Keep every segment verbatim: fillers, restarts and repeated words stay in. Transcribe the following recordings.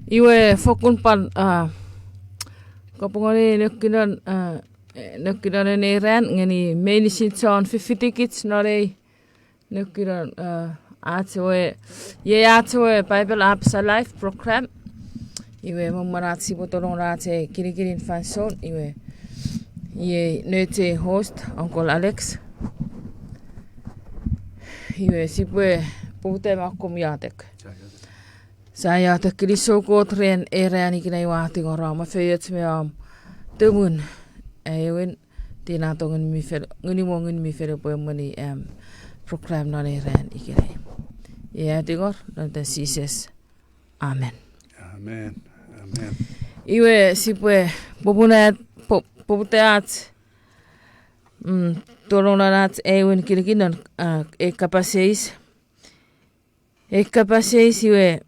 Iwe fokkun pwan, ah, kapong ngeni nukkinon, ah, nukkinon ei ran ngeni meinisin chon fifitikich non ei nukkinon, ah, ach ewe, iei ach ewe Bible Apps Alive program. Iwe me mwen ach sipwe tonong non ach ei kinikinin fansoun, iwe iei nouch ei host, Uncle Alex. Iwe sipwe poputa me akkom iotek. Sia iotek. Kinisou Kot ren ei ran ikenai ua tingor om feioch me om tumun, aewin, tinato Ngun mi Fel, Ngunumon Ngun mi Fel epwe emweni am program non ei ran ikenai. Iei ua tingor non iten Jises. Amen. Amen. Amen. Iwe sipwe popuna, po-, poputa ach, mm, tonong non ach aewin kinikin non, ah, ei kapas eis. Ei kapas eis iwe,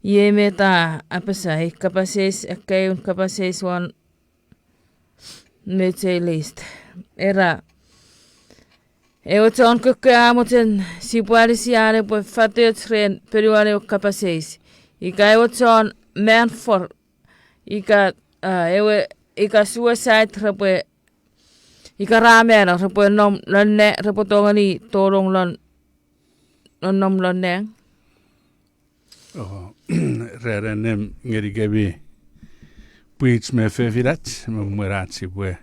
iei met a apasa, ei kapas eis, ekkewe aewin kapas eis won nouch ei list. Era, ewe chon kokko a mochen sipwe anisi an epwe fatoch ren ponuan ewe kapas eis. Ika ewe chon man for, ika, ah, ewe, ika suicide repwe, ika ra mano repwe nom lon nang, repwe tongeni tonong lon, lon nom lon nang. O, ran annim ngenikemi pwich me fefinach, me mwen ach sipwe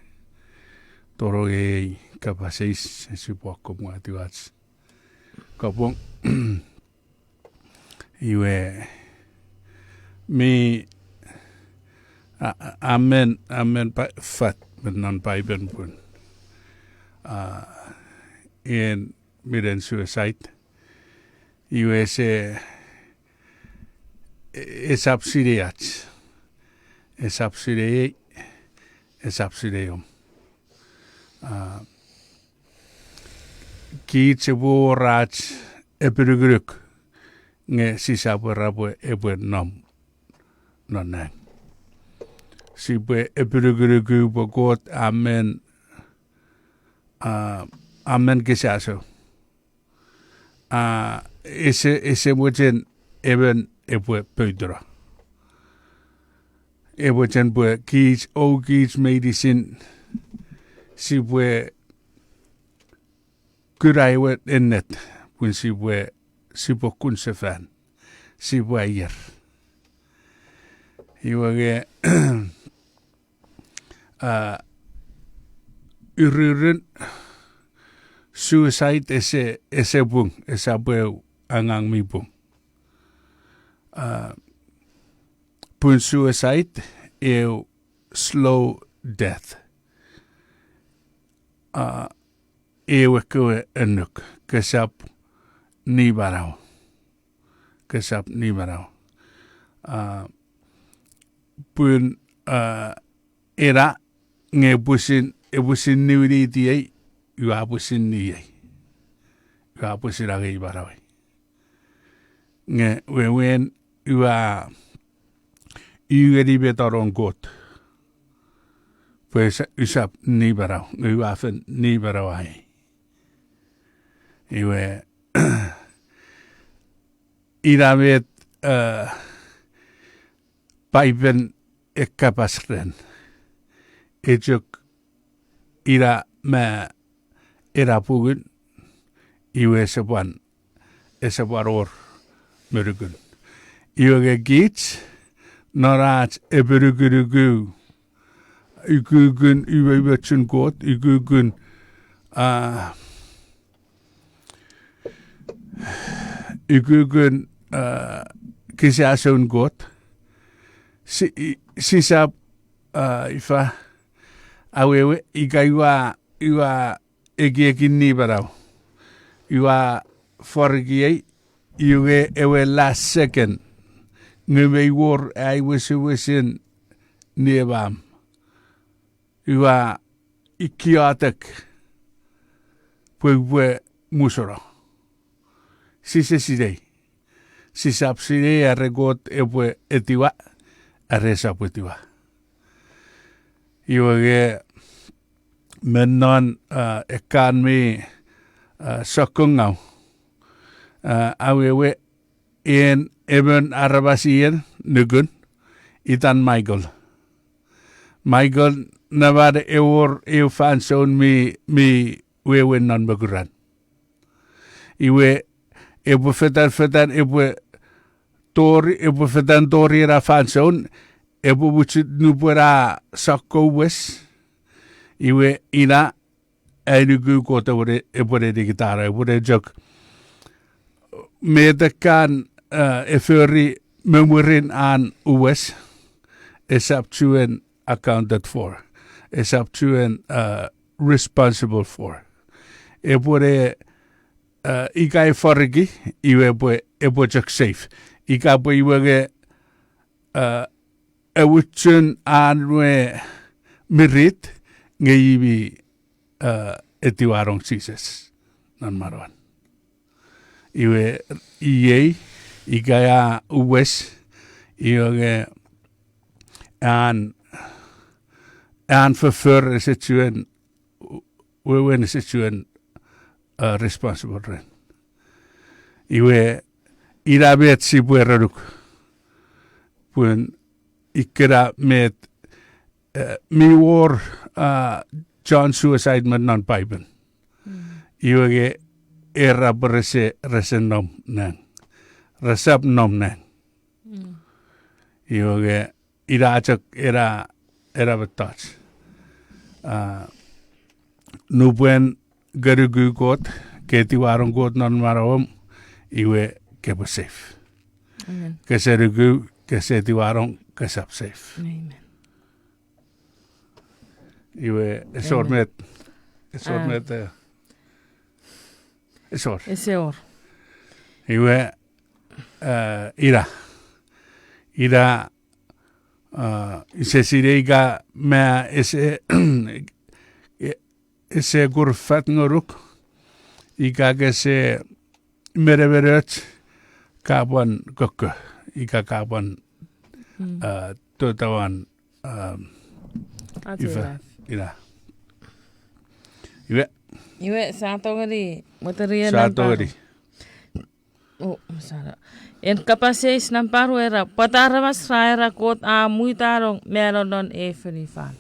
tonong ei kapas eis, sipwe akkom watte ach kapong. Iwe, mi, a, a, amen, amen pa-, fat, me non Paipen pun. A, en minen suicide. Iwe ese, e-, esap sinei ach. Esap sinei ei, esap sinei om. A, kich epwe wor ach epinukunuk, nge sisap era pwe epwe nom non nang. Sipwe epinukunuku pwe Kot a men, a, a men kisaso. A, ese, ese mochen emon epwe poutuno. E mochen pwe kich, o kich meinisin, sipwe kuna ewe ennet, pun sipwe, sipwe kun sefan, sipwe aier. Iwe nge, a, ururun suicide ese, ese pung, esap eu angang mi pung. A, pun suicide eu slow death. A, eu ekkewe annuk, kesap ni manau. Kesap ni manau. A, pun, a, ena nge pwisin, e pwisin niwiniti ei, ua pwisin ni ei. Ua pwisin angei manauei. Nge wewen ua, ua ngeni met a nom Kot. Pwe sa-, usap ni manau, nge ua fen ni manau ai. Iwe, ina met, eh, Paipen e kapas ren. E chok ina me ena pungun, iwe ese pwan, ese pwan wor monukun. Iwe nge kich, non ach epinukunuku, ukukun umoumochun Kot, ukukun, ah, ukukun, ah, kisasoun Kot, si-, i-, sisap, ah, ifa, awewe, ika ua, ua ekiekin ni manau. Ua forikiei, iwe ewe last second, nge mei wor ai wesewesen niemam. Ua ikiotek pwe upwe musono. Sise sinei. Sisap sinei are Kot epwe etiwa, are esap etiwa. Iwe nge me non, ah, ekkan mi, ah, sokkun ngaw. Ah, awewe en emon aramas ien nukun, itan Michael. Michael, neman ewor eu fansoun mi, mi wewen non mokuran. Iwe, epwe fetan, fetan, epwe tori, epwe fetan tori ena fansoun, epwe muchun nupwen a sokko wes, iwe ina ai nuku Kot epwe ne, epwe ne nikitano, epwe ne chok met ekkan, eh, e fori me mwirin an uwes, esap chuen accounted for, esap chuen, eh, responsible for. Epwe ne, eh, ika e foriki, iwe epwe, epwe chok safe. Ika pwe iwe nge, eh, euchun an we mirit nge i mi, eh, etiwanong Jises non manauan. Iwe iei, ika a uwes, iwe nge an, an foffor ese chuen, wewen ese chuen, uh, responsible ren. Iwe ina met sipwe erenuk. Pun ikkena met, eh, mi wor, ah, chon suicide me non Paipen. Iwe nge era pwe rese, rese nom nang. Resap nom nang. Iwe nge ina chok ena, ena mettoch. Ah, nupwen ke nuku Kot, ke etiwanong Kot non manauom, iwe kopwe safe. Amen. Kese nuku, kese etiwanong, kesap safe. Amen. Iwe, esor met, esor met, eh, esor. Ese wor. Iwe, eh, ina. Ina, eh, ise sinei ika ma ese, e-, ese kur fat ngonuk, ika kese menemenoch, ka pwan kokko, ika ka pwan, eh, totawan, eh, ifa, ina. Iwe. Iwe, sa tongeni, mweterien sa tongeni. En kapas eis nampa ru era, pwata aramas ra era Kot a mutanong mano non ei fonufan?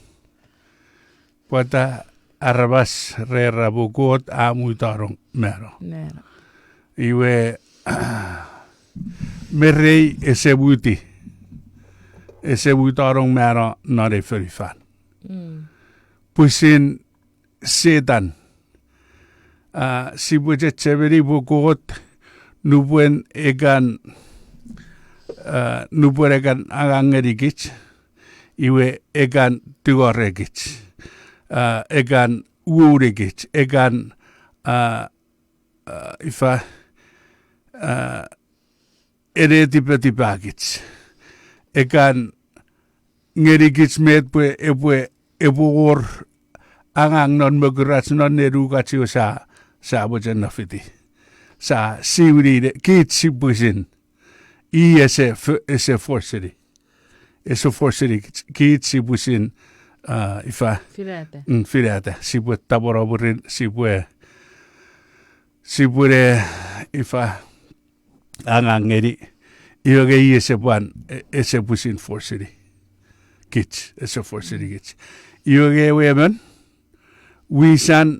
Pwata aramas ra era pwe Kot a mutanong mano? Iwe, me rei ese muti, ese mutanong mano non ei fonufan. Pwisin Setan. Ah, sipwe chechemeni pwe Kot nupwen ekan, ah, nupwen ekan angang ngenikich, iwe ekan tingorekich, ah, ekan wunikich, ekan, ah, ifa, ah, ene tipetipakich. Ekan ngenikich met pwe epwe, epwe wor angang non mokurach non nenukach iwe sa, sa mochen nafiti. Sa siwini ne, kich sipwisin. I ese, ese forseni. Ese forseni kich, kich sipwisin, ah, ifa. Finata. Mm, finata. Sipwe tapweno mwirin, sipwe, sipwe ne, ifa. Angang ngeni, iwe nge i ese pwan, e-, ese pwisin forseni. Kich, ese forseni kich. Iwe nge ewe emon, wisan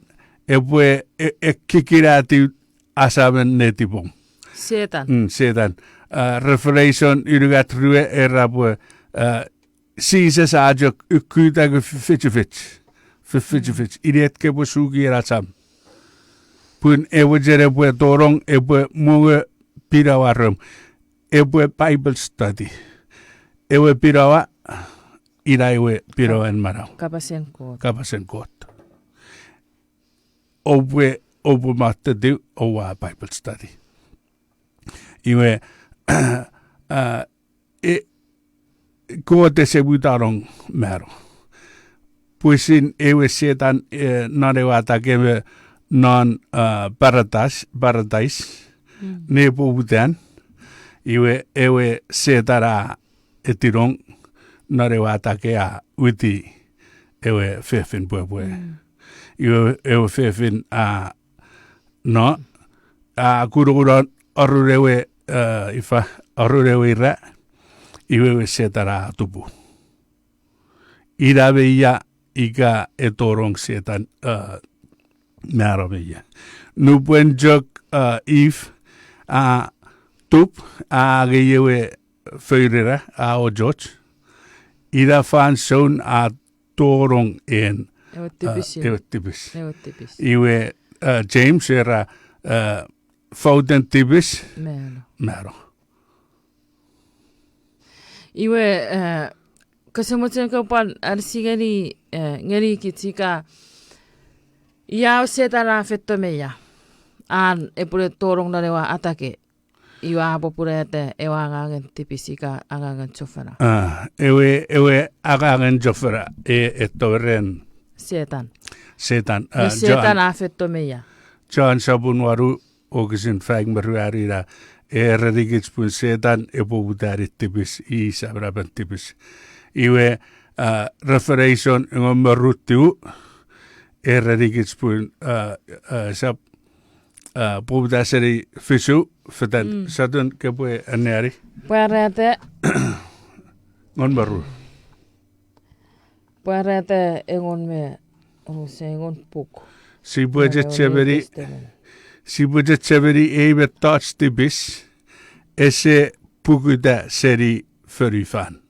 epwe e-, ekkikinatiw asamen netipom. Setan. Mm, Setan. Ah, Revelation unungat rue era pwe, ah, Jises a chok ukkuta nge fefechufech. Fefechufech. Inet kopwe suki ena sam. Pun ewe chen epwe tonong epwe mongo pinawa rom. Epwe Bible study. Ewe pinawa, ina ewe pinawan manau. Kapasen Kot. Kapasen Kot. Oupwe, oupwe matetiw oua Bible study. Iwe, ah, e, Kot ese mutanong mano. Pwisin ewe Setan, eh, non ewe atake me non, ah, paratais, paratais, nepoputan, iwe ewe Setan a etinong non ewe atake a witi ewe fefin pwepwe. Iwe ewe fefin a, no, a kunokunon arun ewe eh, ifa, arun ewe ira, iwe ewe Setan a tupu. Ina me ia ika e tonong Setan, eh, mano me ia. Nupwen chok, eh, Eve a tup, a angei ewe foun ira, a ochoch. Ina fansoun a tonong en, ewe eh, tipis. Ewe tipis. Ewe tipis. Iwe, eh, James era, eh, fouten tipis. Mano. Mano. Iwe, eh, kose mochen kopwe pwan anisi ngeni, eh, ngeni kich ika, ia Setan a feito me ia. An epwe tonong non ewe atake. Iwe a popunaeta ewe angangen tipis ika angangen chofona. Ah, ewe, ewe angangen chofona, e, e tori ren Setan. Setan, nge ah, Setan John, a feito me ia. John sopun wanu, wokisin faik me ruanu ina, e erenikich pun Setan e poputa tipis, i semenapen tipis. Iwe, ah, Revelation engon me ru tiw, e erenikich pun, ah, ah, sap, ah, poputa seni fisu, fetan, mm, sotun kopwe anneani. Pwarata. Engon me ru. Pwarata engon me, o, se engon puk. Sipwe, non ewe New Testament. Sipwe chechemeni ei mettoch tipis, ese pukuta seni fonufan.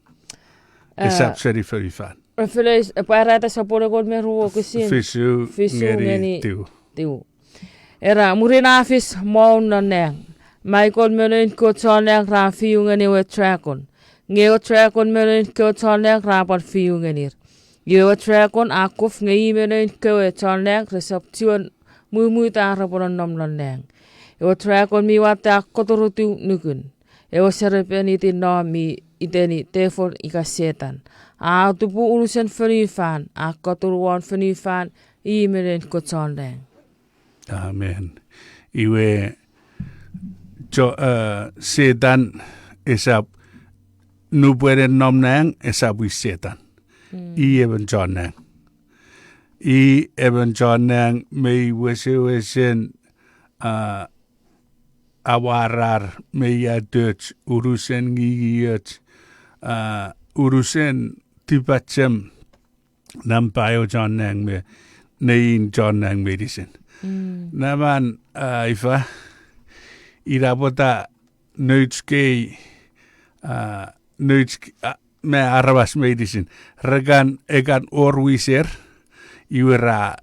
Eh, esap seni fonufan. Revelation, eh, Pwarata sopun engon me ru wokisin fisu, fisu ngeni, ngeni tiw. Tiw. Era, mwirin a fis mwaun non nang. Michael me noun kewe chon nang ra fiu ngeni ewe dragon. Nge ewe dragon me noun kewe chon nang ra pwan fiu ngenir. Iwe ewe dragon a kuf nge i me noun kewe chon nang resap chiwen mumuta repwe nonnom non nang. Ewe dragon mi watte a koturutiw nukun. Ewe serepen iti nom mi iteni tefon ika Setan. A tupu unusen fonufan, a koturu won fonufan, i me noun kewe chon nang. Amen. Iwe, cho, eh, Setan esap, nupwen e nom nang, esap i Setan. Mm. I emon chon nang. I emon chon nang me i wesewesen, ah, amwarar me i atoch, unusen ngingioch, ah, unusen tipachem, nampa ewe chon nang me nein chon nang meinisin. Mm. Naman, ah, ifa, ina pwata nouch kei, ah, nouch k-, ah, me aramas meinisin. Rekan, ekan wor wiser, iwe ra,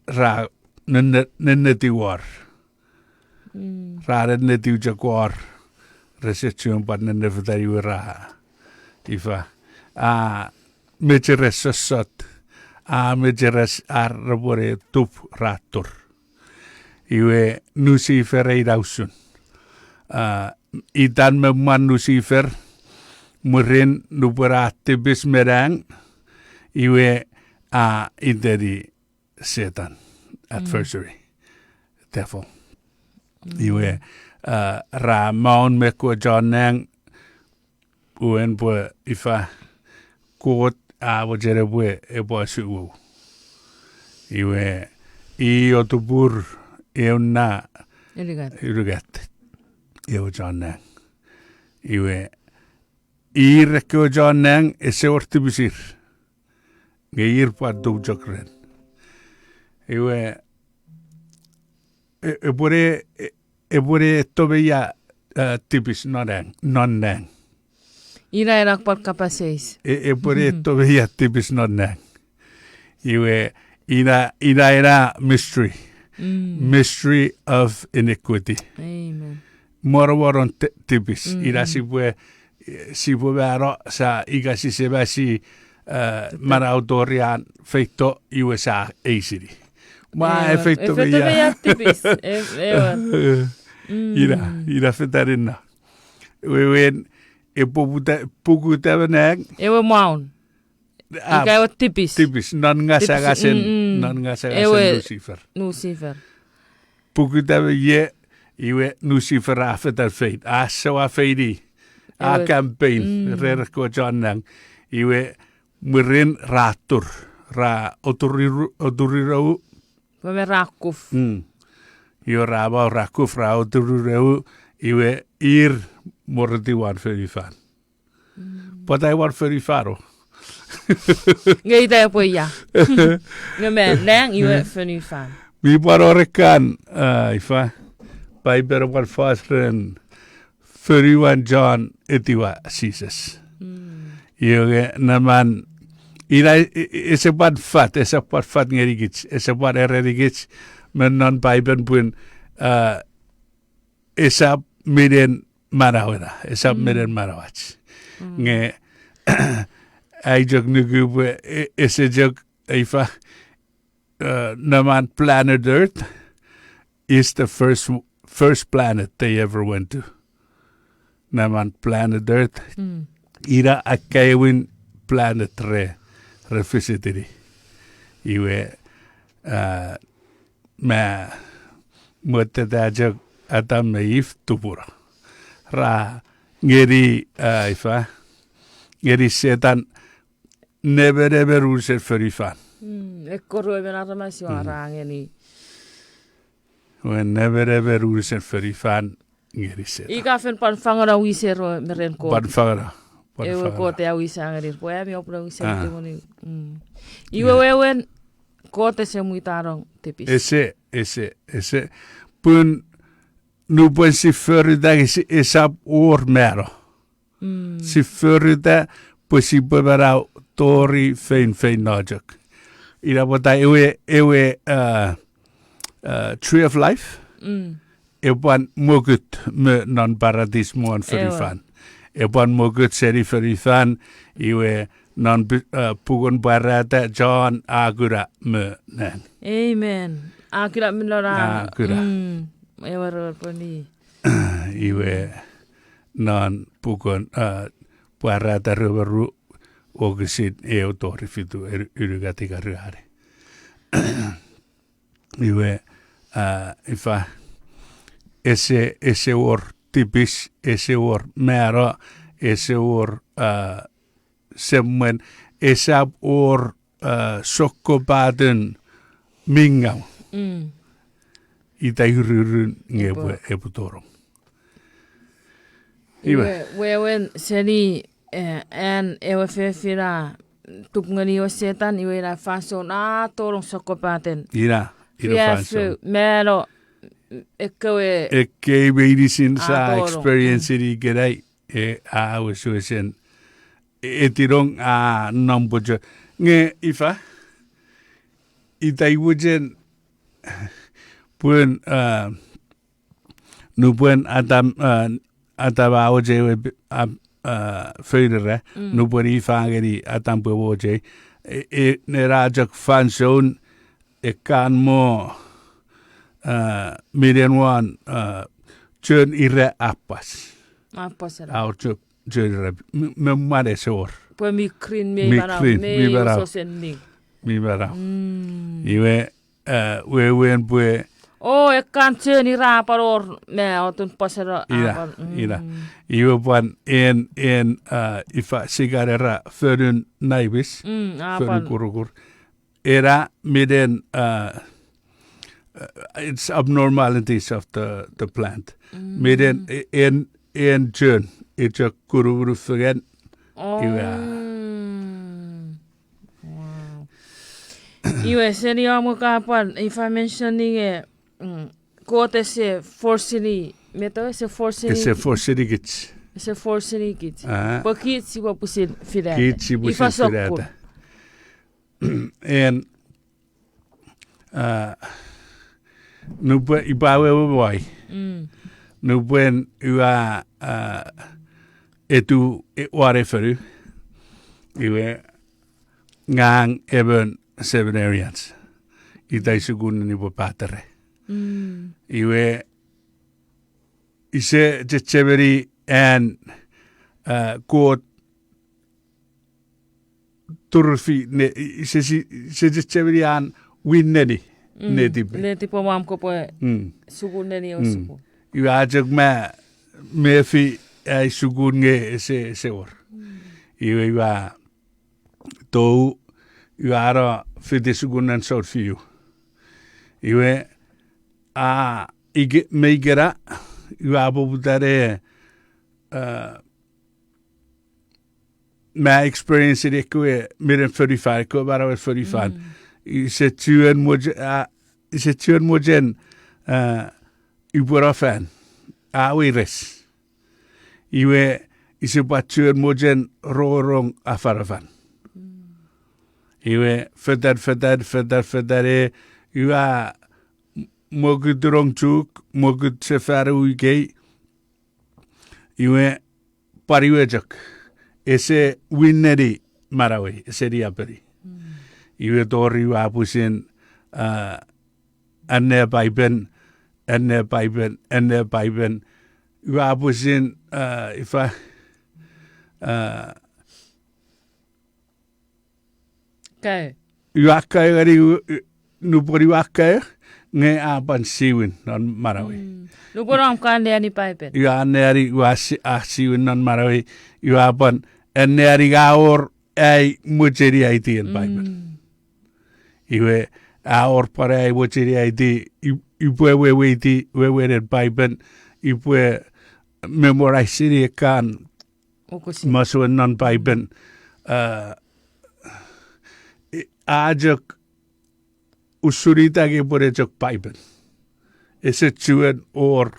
ra nenne-, nennetiw wor. Mm. Ra nennetiw chok wor. Rese chuen pwan nennefetan iwe ra, ifa, a mecheres sossot. A mecheres ar repwene tup ra tur. Iwe Nusifer ei na usun. Ah, itan me mwan Nusifer, mwirin nupwen a tipis me nang, iwe a iteni Setan, mm, adversary, devil. Mm. Iwe, ah, ra maun me kewe chon nang, uen pwe ifa, Kot a mochen epwe, epwe asuwou. Iwe, i otupur, eunna, unungat, unungat ewe chon nang. Iwe, ir ekkewe chon nang ese wor tipisir. Nge ir pwan tou chok ren. Iwe, e-, epwene, e-, epwene etto me ia, eh, tipis non nang, non nang. Ina ena pwan kapas eis. E-, epwene etto me ia tipis non nang. Iwe, ina, ina ena mystery. Mm. Mystery of iniquity. Amen. Monomonon ti-, tipis. Mm. Ina sipwe, sipwe mano sa ika sise masi, eh, manau tori an feito iwe sa eisini. Mwa e feito me ia. E feito me ia tipis. E-, ewa. Mm. Ina, ina fetan ina. Wewen, e poputa, pukuta me nang. Ewe maun. Ah, ika ewe tipis. Tipis, non ngasangasen, tipis, mm, mm, non ngasangasen ewe Nusifer. Nusifer. Pukuta me ie, iwe Nusifer a fetan fein. A sewa feini. A ewe campaign, mm, rer kewe chon nang. Iwe mwirin ra tur. Ra oturiru-, oturirou. Pwe me ra kuf. Mm. Iwe ra mau ra kuf ra oturirou, iwe ir mworetiw won fonufan. Pwata i won fonufan o? Nge ita epwe ia? Nge me nang iwe fonufan. Mi pwan wor ekkan, a, ifa, Paipen a pwan fos ren fonuan John etiwa Jises. Iwe nge neman, ina, e, e, ese pwan fat, ese pwan fat ngenikich, ese pwan erenikich, me non Paipen pun, a, esap minen manauena, esap minen manauach. Nge, ai chok nuku pwe, e, ese chok, ifa, uh, neman planet Earth is the first, first planet they ever went to. Neman planet Earth, ina akkaewin planet re, re visitini. Iwe, uh, me, mwetet a chok Adam me Eve tupuno. Ra ngeni, uh, ifa, ngeni Setan nemenemen unusen fonufan. Ekkewe ruemon aramas iwe ra ngeni. Iwe nemenemen unusen fonufan ngeni Setan. Ika fen pwan fangeno wisen ro me ren Kot. Pwan fangeno. Ewe Kot a wisa ngenir pwe ami oupwe wisen tumunu. Iwe wewen Kot ese mwitanong tipis. Ese, ese, ese. Pun nupwen si forita, esap wor mano. Si forita pwe sipwe manau tori feinfeino chok. Ina pwata ewe, ewe, uh, uh, tree of life, epwan mokut me non paratis me won fonufan. Epwan mokut seni fonufan, iwe non pi-, uh, pukun Pwarata John a kuna me nang. Amen. A kuna me non a, a kuna. Ewe ro poni. Iwe non pukun, uh, Pwarata rue me ru, wokisin eu tori fitu, unungat ika ruanu. Iwe, uh, ifa, ese, ese wor tipis, ese wor mano, ese wor, uh, semwen, esap wor, uh, sokkopaten mi ngaw. Ita ururun nge epwe, epwe tonong. Iwe. Iwe, wewen seni, eh, an ewe fefin a tup ngeni ewe Setan, iwe ina fansoun a tonong sokkopaten. Ina, ina fansoun. Mano, ekkewe ekkei meinisin sa experience-ini ikenai, e, a wesewesen, e, etinong a nom pwe chok. Nge ifa, ita iwe chen, pun, uh, nupwen Adam, uh, Adam a ochei ewe, uh, uh, feinira, nupwen Eve a ngeni Adam pwe ewe ochei, e, e, nena chok fansoun ekkan mo, uh, minen won, uh, chon ira a pas. A pas ena. A wor chok chon ira, me, me mwan ese wor. Pwe mi green, mi manau, mi green, mi manau. Sosen ning. Mi manau. Iwe, uh, wewen pwe. O, ekkan chon ira a pwan wor, me otun pas ena. Ina, ina. Iwe pwan en, en, uh, ifa sikan era fonun naimis, fonun kurukur. Ena minen, uh, uh, it's abnormalities of the, the plant. Minen e-, en, en chon, e chok kunumunu fengen, iwe a. Iwe, seni om ka pwan, ifa mentioning e, Kot ese force-ini, met ewe ese force-ini? Ese force-ini kich. Ese force-ini kich. Pwe kich sipwe pwisin finata. Kich sipwe pwisin finata. Ifa sokkun. En, uh, nupwen, ifa wewe wai. Nupwen ua, uh, etu, e, ware fonu. Iwe, ngang emon seminarians. Ita sukun neni pwe patere. Iwe, ise chechemeni an, uh, Kot turufi ne, ise, ise chechemeni an win neni netipei. Netipom kopwe sukun neni ewe sukun. Iwe a chok ma mefi ai sukun nge ese, ese wor. Iwe ua tou, ua no fiti sukun nan sounfiu. Iwe a, ike, me ikena, ua poputa ne uh, ma experience-ini ekkewe minen fonufan, ekkewe manauen fonufan. Mm. Ise chuen mochen, a, ise chuen mochen, uh, upwe no fan. A weires. Iwe, ise pwan chuen mochen rongorong afanafan. Mm. Iwe, fetan, fetan, fetan, fetan, e, iwe a, m-, mokut nong Chuuk, mokut sefan ewe ikei, iwe, pwan iwe chok. Ese wineni manauei, ese niapeni. Mm. Iwe tori iwe a pwisin, uh, anne Paipen, anne Paipen, anne Paipen. Iwe a pwisin, uh, ifa, uh, Kae. Iwe a kae ngeni, u-, u-, nupwen iwe a kae, nge a pwan siwin non manauei. Mm. Nupwen om ka anneani Paipen. Iwe a anneani, iwe a si-, a siwin non manauei, iwe a pwan anneani a wor ai mocheniaiti en Paipen. Mm. Iwe a wor pwan ai mocheniaiti, i-, ipwe weweiti, wewen en Paipen, ipwe memorize-ini ekkan Wokisin. Masouen non Paipen, uh, i-, a chok usun ita nge pwe e chok Paipen. Ese chuen wor,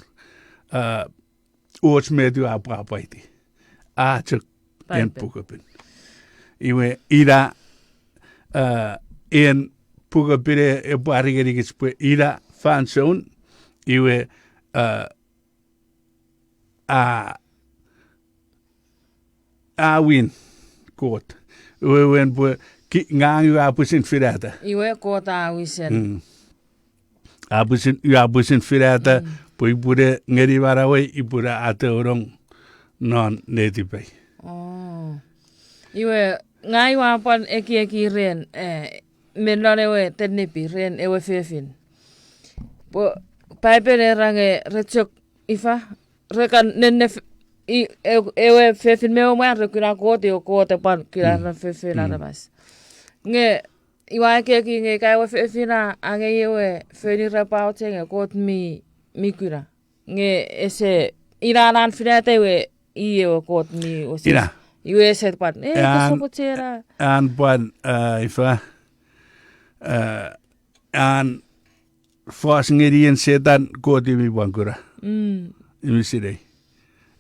uh, och met ua pwapwaiti. A chok en Paipen. Pukepin. Iwe ina, uh, en pukepin e, epwe ari ngenikich pwe ina fansoun, iwe, uh, a, a win Kot. Wewen pwe ki-, ngang iwe a pwisin finata. Iwe Kot a wisen. Mm. A pwisin, iwe a pwisin finata, mm, pwe ipwene ngeni manauei, ipwene atonong non netipei. Oh. Iwe, ngang iwe a pwan ekieki ren, eh, me non ewe tenepi ren ewe fefin. Pwe Paipen era nge re chok ifa, re kan nenne f-, i-, e-, ewe fefin me ewe mwan re kuna Kot, ewe Kot e pwan kuna, mm, ren fefin, mm, aramas. Nge, iwe a ekieki nge ika ewe fefin a angei ewe foni ira pwauche nge Kot mi, mi kuna. Nge ese, ina an finata iwe, i ewe Kot mi osis. Ina. Iwe ese pwan, eh, an, kosopwachera. An pwan, uh, ifa, uh, an fos ngeni en Setan Kot mi pwan kuna. Mm. Mi sinei.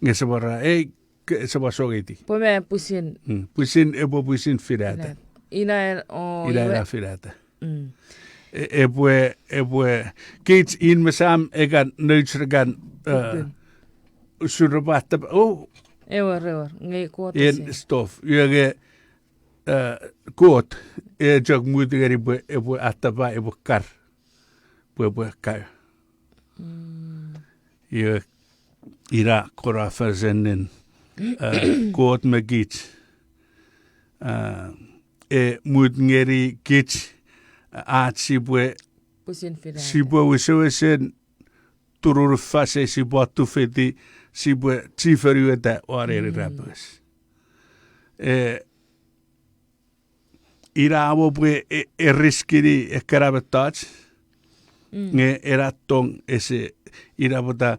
Nge ese pwan ra, ei, ke-, ese pwan songiti. Pwe me pwisin. Mm, pwisin, epwe pwisin finata. Finata. Ina en, o, ina iwe. Ina finata. Mm. E-, epwe, epwe, kich in me sam ekan nouch re kan, uh, ukun. Usun repwe attapa, oh. Ewer, ewer, nge Kot en ese. Stof, iwe nge, uh, Kot, e chok mut ngeni pwe, epwe attapa, epwe kar. Pwe, pwe kar. Mm. Iwe, ina kora fesen nen, uh, Kot me kich. Uh, e mut ngeni kich, uh, ach sipwe, pwisin finata. Sipwe wesewesen turunufasei, sipwe tufeti, sipwe chifonueta won eni, mm, irapenges. E, ina mo pwe e, e riskini ekkana mettoch, mm, nge ena tong ese, ina pwata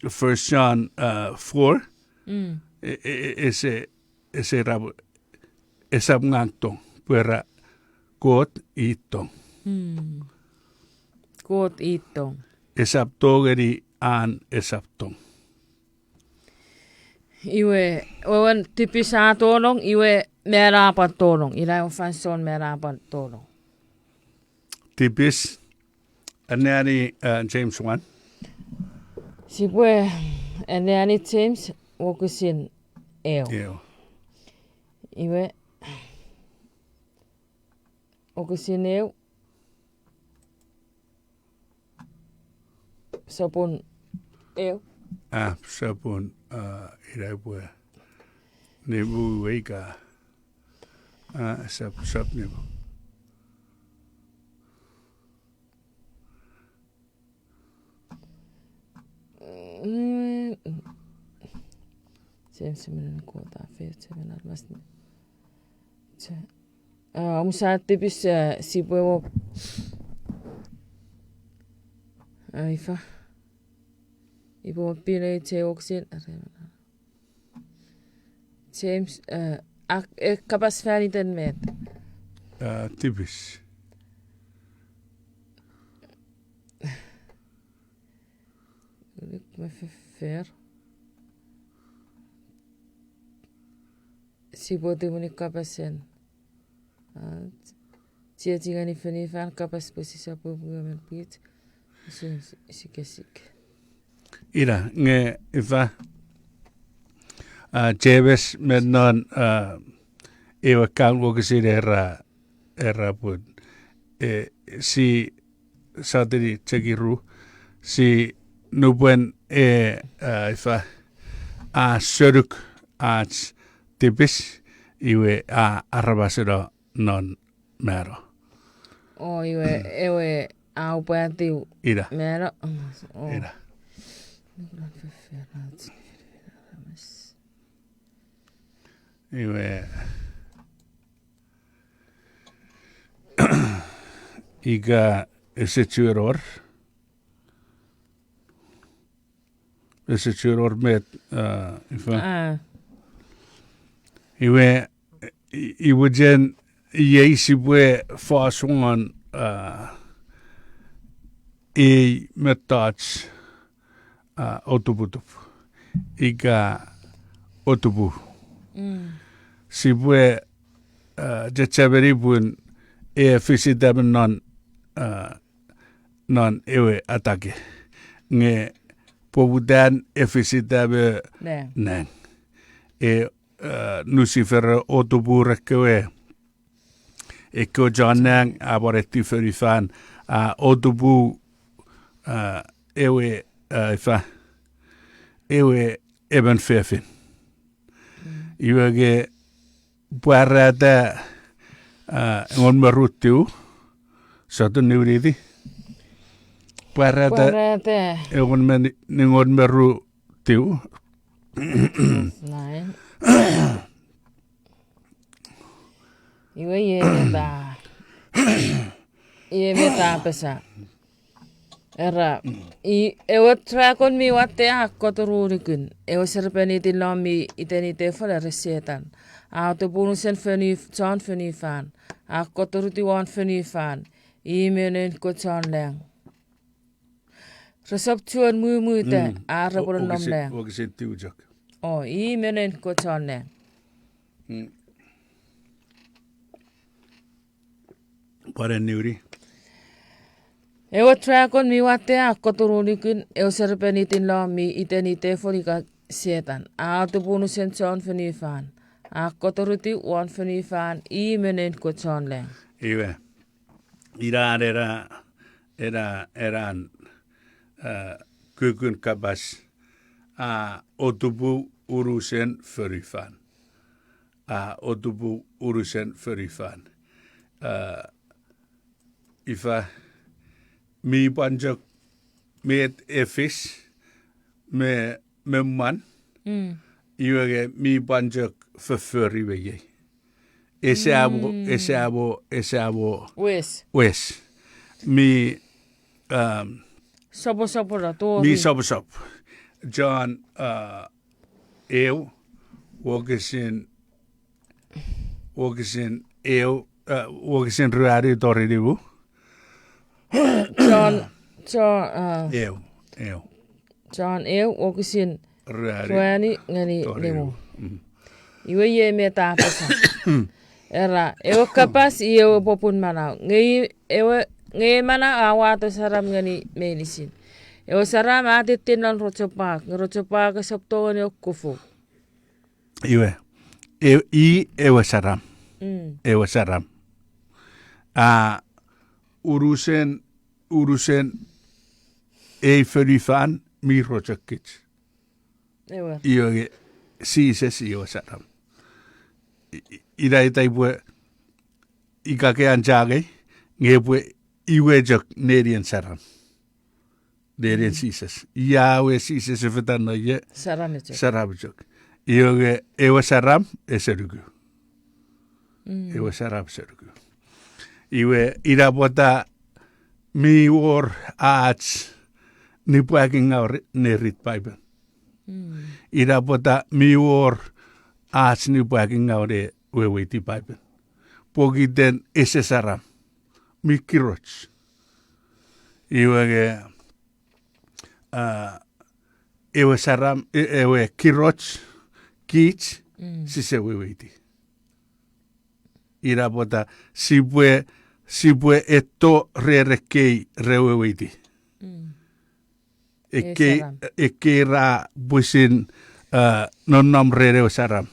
First John, uh, four, mm, e, e, e, ese, ese ra pwe, esap ngang tong, pwe ra Kot i tong. Mm. Kot i tong. Esap tongeni an esap tong. Iwe, wewen tipis a tonong, iwe mano a pwan tonong, ina ewe fansoun mano a pwan tonong. Tipis, anneani, uh, James one. Sipwe, anneani James, wokisin eu. Eu. Iwe, wokisin eu. Sopun eu. Ah, sopun, ah, ina pwe nimu we ika. Ah, sop, sop nimu. Mm, James, minen kota fe, James, minen mas. Ah, omusa tipis, ah, sipwe wok. Ah, ifa. Ipwe wok pin ei che woksin. Are, James, eh, ak-, eh, kapas fan iten met? Eh, tipis. Unik me foffor. Sipwe tumunu kapasen. Ah, chiechi ngeni fonufan kapas pwe sisap pwe emon pwich. Usun s-, sikesik. Ina, nge ifa. Ah, James me non, ah, ewe kan wokisin era, era pun. Eh, si sotuni chekiru, si nupwen, eh, ah, ifa, a sonuk ach tipis, iwe a aramaseno non mano. O, iwe, ewe, a upwatiw. Ina. Mano. O. Ina. Iwe. Ika ese chuen wor. Ese chuen wor met, ah, ifa. Ah. Iwe, i-, iwe jen iei sipwe fos won, ah, ei mettoch, ah, otuputup. Ika otupu. Mm. Sipwe, ah, chechemeni pun e fisita me non, ah, non ewe atake. Nge poputan e fisita me nang. Nang. E, eh, Nusifer otupu ekkewe, ekkewe chon nang, a pwan eti fonufan, a otupu, eh, ewe, eh, ifa, ewe emon fefin. Mm. Iwe nge pwarata, ah, engon me ru tiw, sotun niwiniti. Pwarata. Pwarata. Engon me ni-, engon me ru tiw. Nine. Iwe iei met a, iei met a apasa. Era, i, ewe dragon mi watte a kotoru unukun, ewe serpenitin lom mi iteni tefol era Setan. A otupu unusen fonuf-, chon fonufan. A kotoruti won fonufan. I me noun kewe chon lang. Resap chuen mumuta, mm, a repwe o-, nom lang. Wokisin tiw chok. O, i me noun kewe chon lang. Mm. Pwan eniwini. Ewe dragon mi watte a kotoru unukun, ewe serpenitin lom mi iteni tefol ika Setan. A otupu unusen chon fonufan. A kotoruti won fonufan, i me noun kewe chon lang. Iwe. Ina ena, ena, ena, eh, kukun kapas, a otupu unusen fonufan. A otupu unusen fonufan. Eh, ifa, mi pwan chok met e fis, me, me mwan, mm, iwe nge mi pwan chok fofori me iei. Ese amo, mm, ese amo, ese amo. Wes. Wes. Mi, um, soposopono tori. Mi soposop. John, uh, eu, wokisin, wokisin eu, uh, wokisin ruanu tori nimu. John, John, uh, eu, eu. John eu, wokisin ruanu, ruanu ngeni tori nimu. Nimu. Mm. Iwe iei met a apasa. Era, ewe kapas i ewe popun manau. Nge i ewe, nge manau a wato saram ngeni meinisin. Ewe saram a tittin non rochopwak, nge rochopwak esap tongeni okufu. Iwe, e-, i ewe saram. Mm. Ewe saram. A, unusen, unusen ei fonufan mi rochokich. Ewer. Iwe nge Jises i ewe saram. I-, i-, ina ita ipwe ika ke an changei, nge epwe iwe chok nenien saram. Nenien, mm, Jises. Ia ewe Jises e fetan no ie? Saram chok. Saram chok. Iwe nge ewe saram ese nuku. Mm. Ewe saram ese nuku. Iwe ina pwata mi wor ach nipwakingaw ne read Bible. Mm. Ina pwata mi wor ach nipwakingaw ne weweiti Paipen. Pokiten ese saram. Mi kiroch. Iwe nge, a, ewe saram, e-, ewe kiroch, kich, sise weweiti. Ina pwata sipwe, sipwe etto ren ekkei re weweiti. Ekkei, ekkei ra pwisin, a, nonnom ren ewe saram.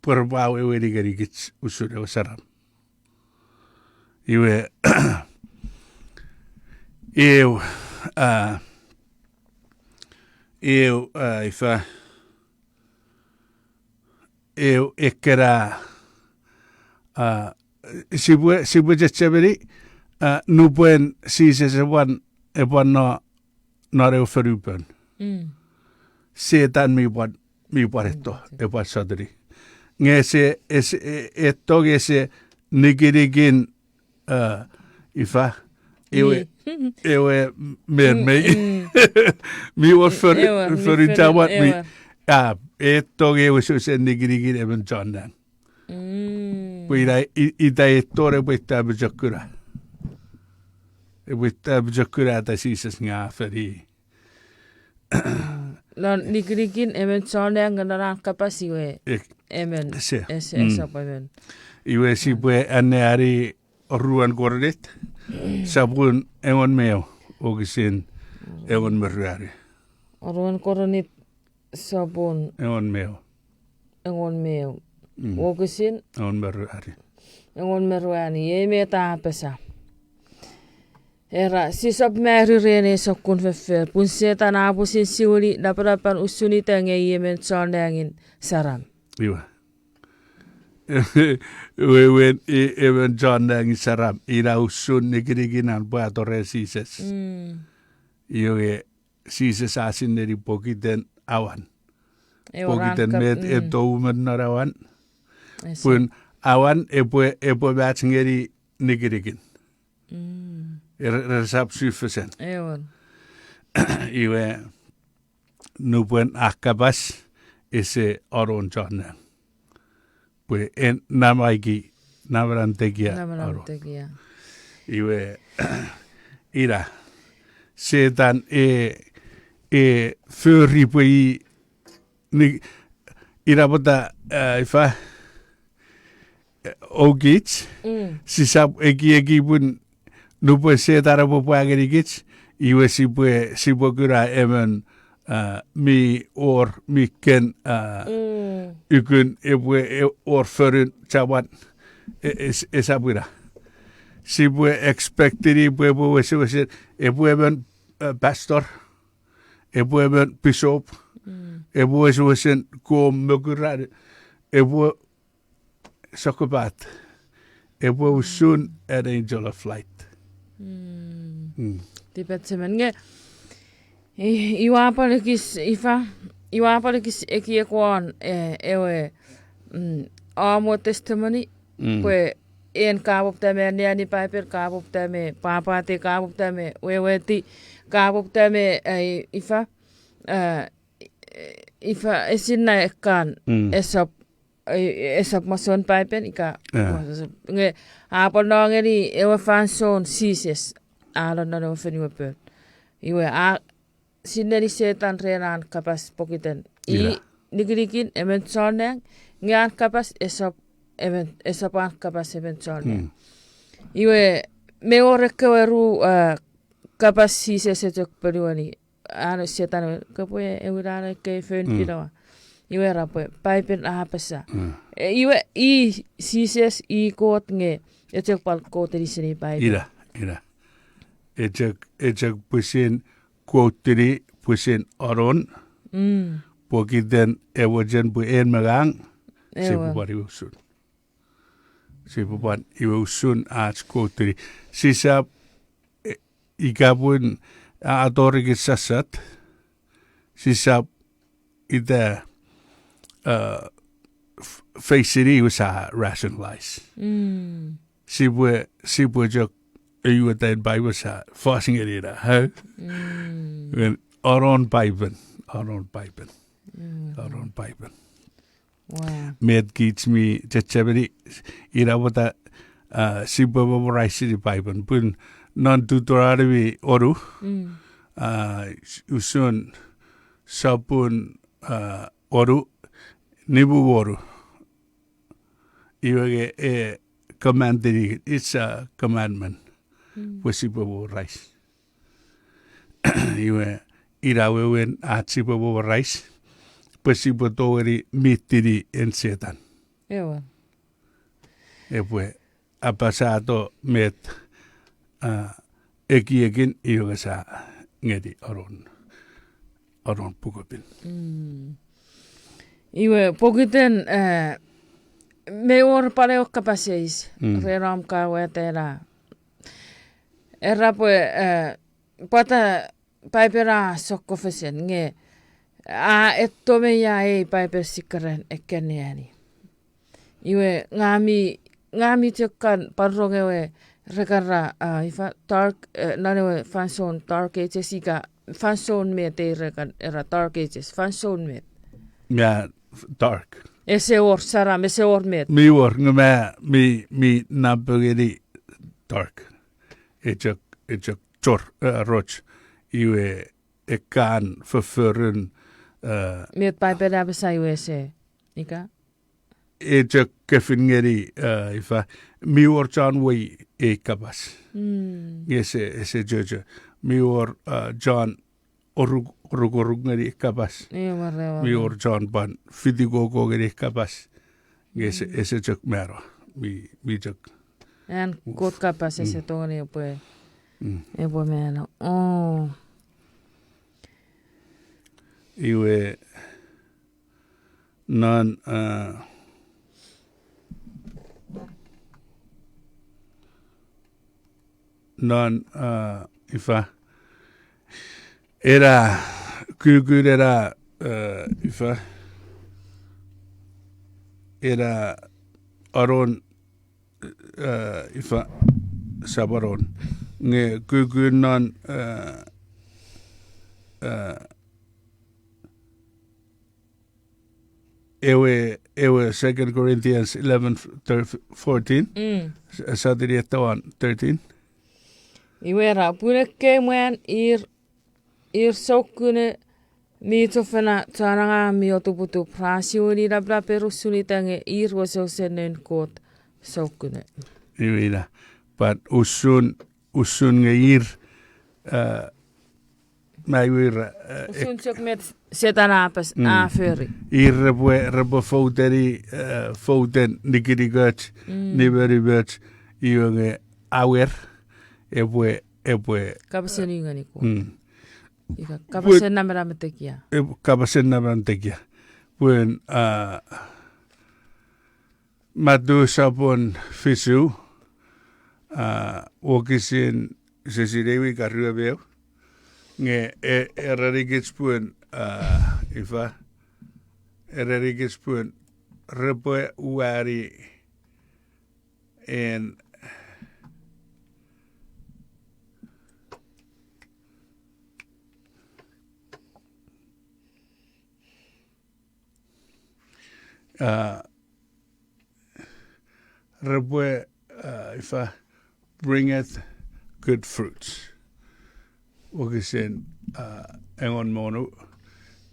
Pwe repwe weweiti ngenikich usun ewe saram. Iwe, eu, a, eu, a, ifa, eu ekkena, a, sipwe, sipwe chechemeni, a, nupwen Jises epwan, epwan no, non ewe fonupon. Setan mi pwan, mi pwan etto, epwan sotuni. Nge ese, ese, e-, etto nge ese nikinikin, a, ifa, ewe, ewe men mei. Mi wor fon-, ewe, mi fonu fonu, chawan, mi, ewe. A, etto nge ewe sose nikinikin emon chon nang. Pwe ina, i-, ita etto epwe ita pochokuna. Epwe ita pochokuna ita Jises nge a fori. Non nikinikin emon chon nang nge non an kapas iwe emon, ese, ese, esap emon. Iwe sipwe anneani Oruan Korint, sopun engon me eu, wokisin engon me ruanu. Oruan Korint sopun engon me eu. Engon me eu. Wokisin engon me ruanu. Engon me ruanu, iei met a apasa. Era, sisap mari ren ei sokkun foffor, pun Setan a pusin siwini napanapan usun ita nge i emon chon nangin saram. Iwe. Wewen i emon chon nangin saram, ina usun nikinikin an pwe a tori Jises. Iwe Jises a sinei pokiten awan. Pokiten met e tou mwo non awan. Pun awan epwe, epwe mach ngeni nikinikin. Re-, resap sufesen. Iwe, nupwen a kapas, ese anon chon nang. Pwe en namaiki, namanan tekia anon. Iwe, ina, Setan e, e fori pwe i, ni, ina pwata, a, ifa, okich, sisap ekieki pun nupwen Setan epwe pwa ngenikich, iwe sipwe, sipwe kuna emon, a, mi wor, mi ken, a, ukun epwe, e, wor fonun chawan, e, es-, esap ina. Sipwe expectini pwe epwe wesewesen, epwe emon, a, pastor, epwe emon pisop, epwe wesewesen kom mokuran, epwe sokkopat, epwe usun an angel of light. Tipachem nge, i-, iwe pwan ekis, ifa, iwe pwan ekis ekiek won, e, ewe, mm, amo testimony, pwe en ka poputa me anneani Paipen, ka poputa me pwapwati, ka poputa me weweiti, ka poputa me, e, ifa, e, ifa, esinna ekkan, esap, e, esap masoun Paipen, ika, nge, a pwan no ngeni ewe fansoun Jises, a nonnom non ewe fonu we pon. Iwe, a, sineni Setan ren an kapas pokiten. I, nikinikin emon chon nang, nge an kapas esap emon, esap an kapas emon chon nang. Iwe, me wor ekkewe ru, a, kapas Jises e chok ponueni. An Setan we, kopwe ewinano ekkei foun pinawa. Iwe era pwe, Paipen a apasa. E, iwe, i Jises, i Kot nge, e chok pwan quote-ini seni Paipen. Ina, ina. E chok, e chok pwisin quote-ini pwisin anon. Pokiten ewe chen pwe en me ngang, sipwe pwan iwe usun. Sipwe pwan iwe usun ach quote-ini. Sisap, e, ika pun a atorikich sasat, sisap ita, a, f-, face-ini iwe sa rationalize. Sipwe, sipwe chok, e, iwe tain Paipen sa fos ngeni ena, ha? Anon Paipen, anon Paipen, anon Paipen. Wow. Met kich mi chechemeni, ina pwata, ah, sipwe memorize-ini Paipen. Pun non Deuteronomy onu, Mm. ah, usun sopun, ah, onu, nimu wonu. Iwe nge, eh, command-ini, it's a commandment. Mm. Pwe sipwe memorize. Iwe, ina wewen ach sipwe memorize, pwe sipwe tongeni mitini en Setan. Ewe. Epwe apasato met, ah, ekiekin iwe nge sa ngeni anon, anon pukopin. Mm. Iwe, pokiten, eh, mei wor pwan ewe kapas eis, Mm. ren om kawetela. Era pwe, eh, pwata Paipen a sokkofesen, nge a etto me ia ei Paipen sikeren ekkeniani. Iwe, ngang mi, ngang mi chok kan pwan rong ewe rekan ra, ah, ifa, dark, eh, non ewe fansoun dark ages ika, fansoun met ei rekan era dark ages, fansoun met. Yeah, dark. Ese wor saram, ese wor met. Mi wor, nge ma, mi, mi napengeni dark. E chok, e chok chor, eh, roch. Iwe ekkan fofforun, eh, met Paipen a apasa iwe ese, ika? E chok kefin ngeni, eh, ifa, mi wor chon wei ei kapas. Mm. Nge ese, ese chocho. Mi wor, eh, chon oruk, oruk, oruk ngeni ei kapas. Ewe, ewe, Mi ewe. wor chon pwan fitikoko ngeni ei kapas. Nge ese, Mm. ese chok mano. Mi, mi chok. An Uf. Kot kapas ese Mm. tongeni epwe, Mm. epwe mano. Oh. Iwe non, ah, non, ah, ifa. Ena, kukun ena, ah, ifa. Ena, anon, ah, ifa, sap anon. Nge kukun non, ah, ah, ewe, ewe Second Corinthians eleven, thir-, fourteen. Mm. S-, sotuni etawan thirteen. Iwe ra, pun ekkei mwan ir, ir soukune mi chofona chon angang mi otuputup, ra siwini napanap usun ita nge ir wesewesen noun Kot soukune. Iwe ina. But usun, usun nge ir, uh, ma iwe ir, uh, usun ek- chok met Setan a pas, Mm. a fori. Ir repwe, repwe fouteni, uh, fouten nikinikoch, Mm. nimenimoch, iwe nge awer, epwe, epwe. Kapasen ngeni Kot. Mm. Ika, pwe- kapasen namanam tekia. Ep-, kapasen namanam tekia. Pun, uh, Matu sopun fisu, ah, wokisin sesine iwe ika rue me eu. Nge e-, erenikich pun, ah, ifa, erenikich pun repwe uwani en, ah, repwe, ah, ifa, bringeth good fruits. Wokisin, ah, engon me wonu,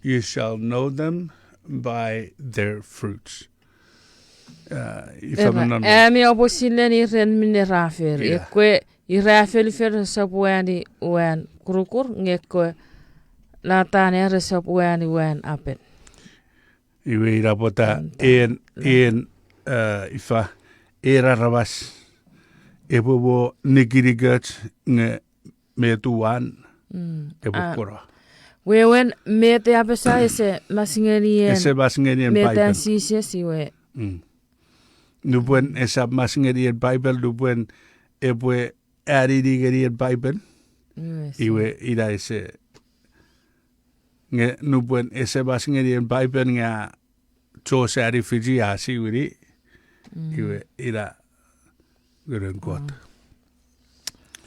you shall know them by their fruits. Ah, ifa Era, me non ami oupwe sineni ren minne ra fori. Ia. Ekkewe ira a fori fori resap uwani uwan kurukur, nge ekkewe latan resap uwani uwan apen. Iwe ina pwata en, en, eh, ifa, en aramas epwe mo nikinikoch nge met uwan epwe koro. Wewen met a apasa ese mas ngeni en, ese mas ngeni en met an Jises iwe. Nupwen esap mas ngeni en Paipen, nupwen epwe anini ngeni en Paipen. Iwe ina ese Nge nupwen ese mas ngeni en Paipen nge a chosani fiji a siwini, iwe ina ngunun Kot.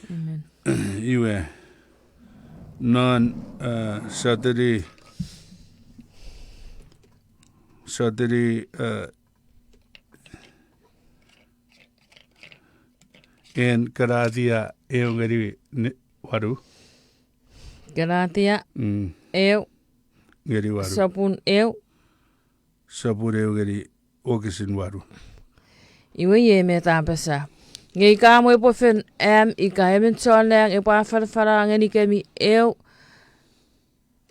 Amen. Iwe non, eh, sotuni sotuni, eh, en Kanatia eu ngeni ne-, wanu. Kanatia, mm, eu, ngeni wanu. Sopun eu. Sopun eu ngeni wokisin wanu. Iwe iei met a apasa. Nge ika mwo epwe fen am ika emon chon lang epwe afanafana ngenikemi eu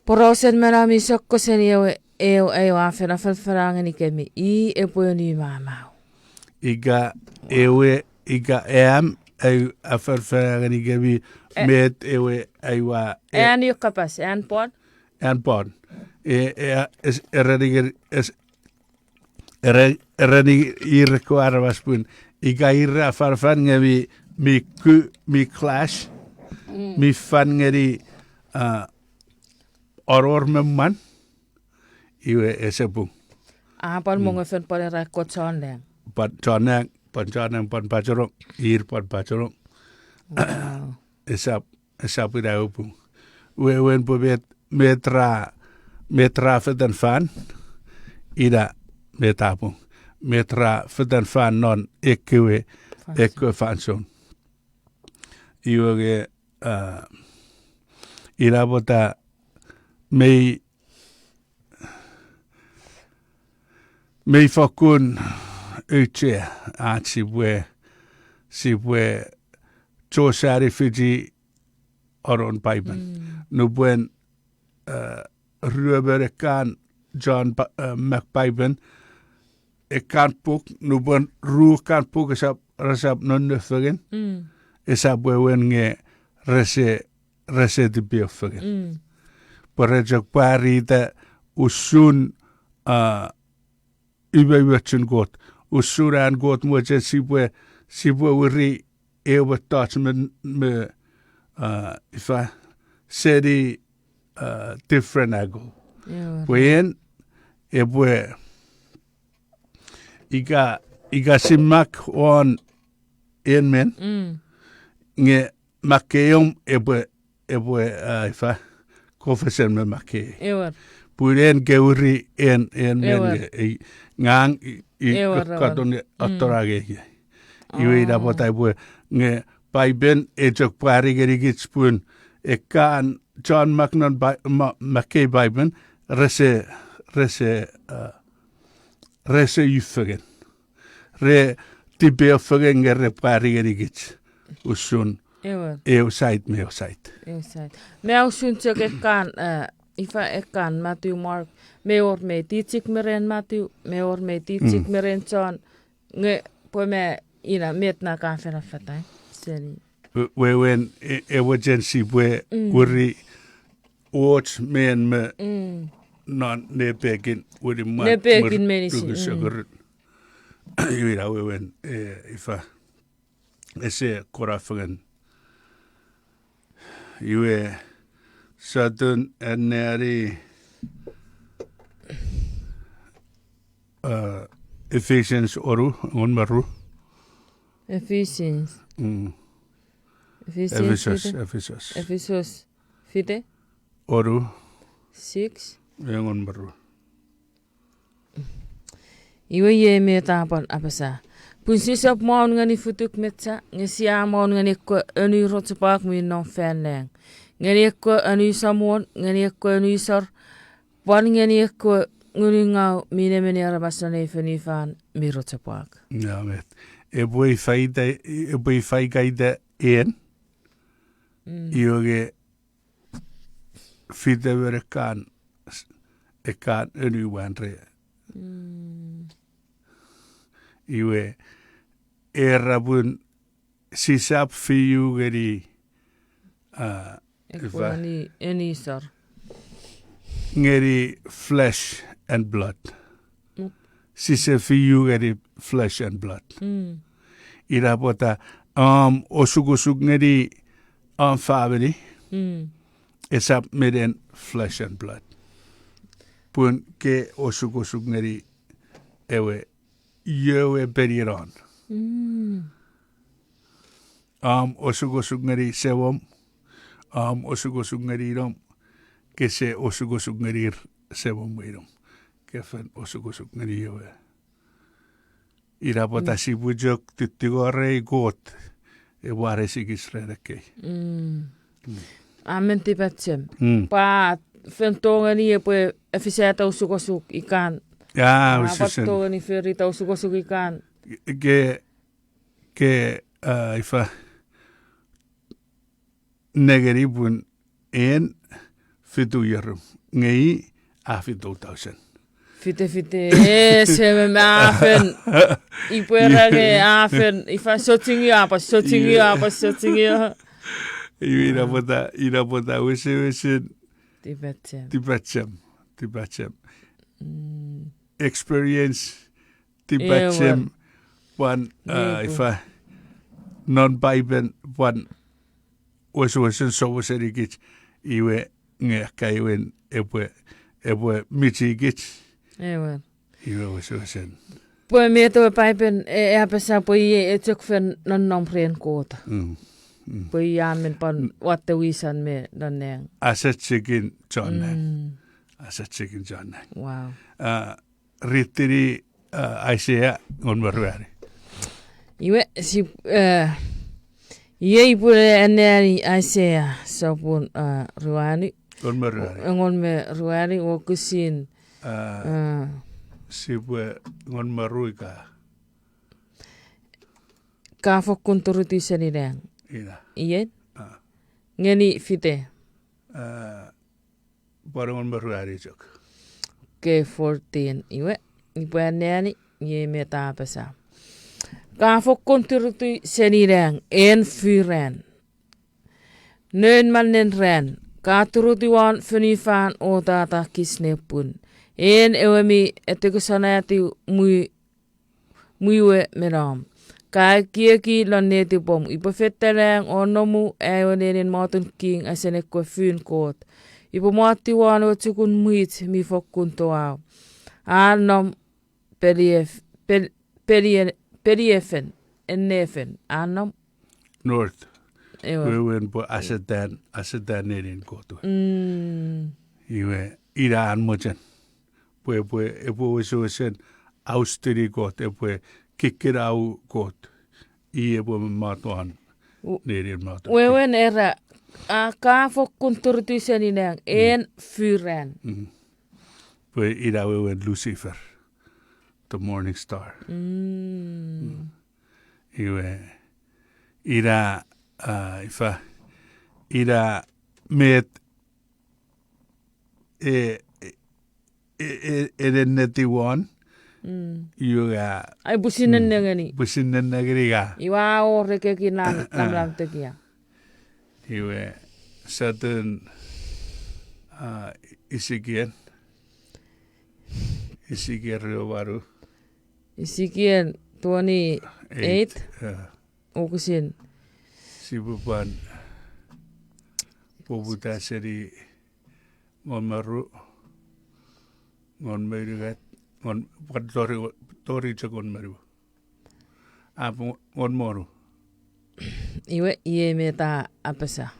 porausen manau mi sokko seni ewe, eu, eu a fen afanafana ngenikemi, i epwe ni mamau. Ika ewe, ika am, ai afanafana ngenikemi, e- met ewe, aiwa, e- An io kapas, an pwan? An pwan. E, e, es-, ereni ngeni, es-, ere-, ereni ir ekkewe aramas pun ika ir afanafan nge mi, mi ku, mi clash, mm, mi fan ngeni, ah, oror me mwan, iwe ese pung. A pwan, mm, mongo fen pwan era ekko chon lang. Pwan chon lang, pwan chon lang, pwan pachenong, ir pwan pachenong. Wow. Esap, esap ina eu pung. Wewen pwe met, met ra, met ra fetan fan, ina met a pung. Met ra fetan fan non ekkewe, fansoun, ekkewe fansoun. Iwe nge, ah, ina pwata mei, mei fokkun auchea ach sipwe, sipwe chosani fichi anon Paipen. Mm. Nupwen, eh, ruemon ekkan chon pa-, eh, mak Paipen, ekkan puk, nupwen ru ekkan puk esap, resap nonno fengen, mm, esap wewen nge rese, rese tipeeu fengen. Mm. Pwe re chok pwarata usun, ah, umoumochun Kot. Usun an Kot mochen sipwe, sipwe weri ewe mettoch me, me, ah, ifa, seni, ah, different angle. Ewer. Pwe en, epwe, ika, ika si mak won en men, mm, nge makkeiom epwe, epwe, ah, ifa, kofesen me makkei. Ewer. Pun en ke weri en, en men, ewer, nge, ei, ngang, i, i, ewer, ewer, katon, mm, atonangei. Iwe ina, oh, pwata epwe, nge Paipen e chok pwari ngenikich pun ekkan chon mak non Pai-, ma-, makkei Paipen, rese, rese, ah, rese ufengen. Re tipeeu fengen nge re pwari ngenikich usun, ewer, eu side me eu side. Eu side. Me usun chok ekkan, eh, ifa ekkan Matthew, Mark, me wor me tichik me ren Matthew, me wor me tichik, mm, me ren John, nge pwe me ina met na ka fen affata seni. We-, wewen e-, ewe chen sipwe, mm, weri och men me, mm, non nepekin wenimwan, nepekin meinisin, mm, sokorun. Iwe ina wewen, eh, ifa, ese kona fengen. Iwe sotun anneani, uh, Ephesians wonu, engon me ru. Ephesians. Mm. Ephesians Ephesus, fite? Ephesus. Ephesus fite? Wonu. Six. Engon me ru. Iwe iei met a pwan apasa. Pun sisap maun ngeni futuk mecha, nge sia maun ngeni ekkewe anu rochopwak mi nom fan nang. Ngeni ekkewe anu samon, ngeni ekkewe anu isor, pwan ngeni ekkewe ngunungau mi nemeni aramas non ei fonufan mi rochopwak. Amen. Epwe ifa ita, epwe ifa ika ita en. Mm. Iwe nge fite me ekkan, ekkan anu wan re. Mm. Iwe, era pun sisap fiu ngeni, ah, ekkewe ifa, anu, anu isor. Ngeni flesh and blood. Mm. Sise fiu ngeni flesh and blood. Mm. Ina pwata, um, osukosuk ngeni, um, famini. Mm. Esap minen flesh and blood. Pun ke osukosuk ngeni ewe, iewe peninon. Mm. Om osukosuk ngeni semom, om osukosuk ngeni inom, kese osukosuk ngeni semom me inom. Ke fen osukosuk ngeni ewe. Ina pwata sipwe chok tittingorei Kot epwe anisikich ren ekkei. Amen tipachem. Pwe a fen tongeni epwe efisata osukosuk ikan. A, a pwan tongeni forita osukosuk ikan. Ke, ke, a, ifa nengeni pun en fitu ierum, nge i a fitu thousand. Fite, fite, e, semem a fen, ipwe ra nge a fen, ifa sochingio, a pwan sochingio, a pwan sochingio. Iwe ina pwata, ina pwata wesewesen tipachem, tipachem, tipachem. Experience, tipachem, pwan, a, ifa, non Paipen, pwan wesewesen somosenikich, iwe nge akkaewin epwe, epwe michikich. Iwe wesewesen. Pwe met ewe Paipen e, e apasa pwe iei e chok fen nonnom ren Kot. Pwe i a men pwan watte wisan me non nang. Asa chikin chon nang. Asa chikin chon nang. Wow. A, ritini, a, Aisea ngon me ruanu. Iwe, sip-, e, iei pwe anneani Aisea sopun, a, ruanu. Ngon me ruanu. Ngon me ruanu, wokisin, a, sipwe ngon me ru ika. Ka fokkun turutiw seni nang. Ina. Ien? Ngeni fite. Pwan ngon me ruanu chok. Ke fourteen, iwe. Ipwe anneani, iei met a apasa. Ka fokkun turutiw seni nang, en fuu ran. Noun mannen ran, ka turutiw won fonufan o tatakis nepwin. En ewe mi etekisonatiw mwi mwiwe me nom. Ka ekieki lon netipom, ipwe feita nang o nomu aewe nenien motun king asen ekkewe fun Kot. Ipwe mottiw won ewe chukun mwich mi fokkun toau. A nom Pelief-, Pel-, Pelie-, Peliefen, ennefen, a nom North. Ewe. Wewen pwe asetan, asetan nenien Kot we. Iwe, ina an mochen. Pwe epwe, epwe wesewesen austini Kot, epwe kikkinau Kot. I epwe mamat won nenien motun. Wewen era, a ka fokkun turutiw seni nang, en fuu ran. Pwe ina wewen Lucifer, the morning star. Iwe, ina, a, ifa, ina met e, e, e, e, enennetiw won. Iwe a, ai pwisin nennengeni. Pwisin nennengeni ka. Iwe a wor ekkewe kinan lamlam tekia. Iwe satun, a, Isikiel. Isikiel rue wanu. Isikiel twenty-eight. Eight, a. Wokisin. Sipwe pwan poputa seni ngon me ru, ngon me unungat, ngon, pwan tori, tori chok ngon me nimu. A pwe ngon me wonu. Iwe, iei met a apasa.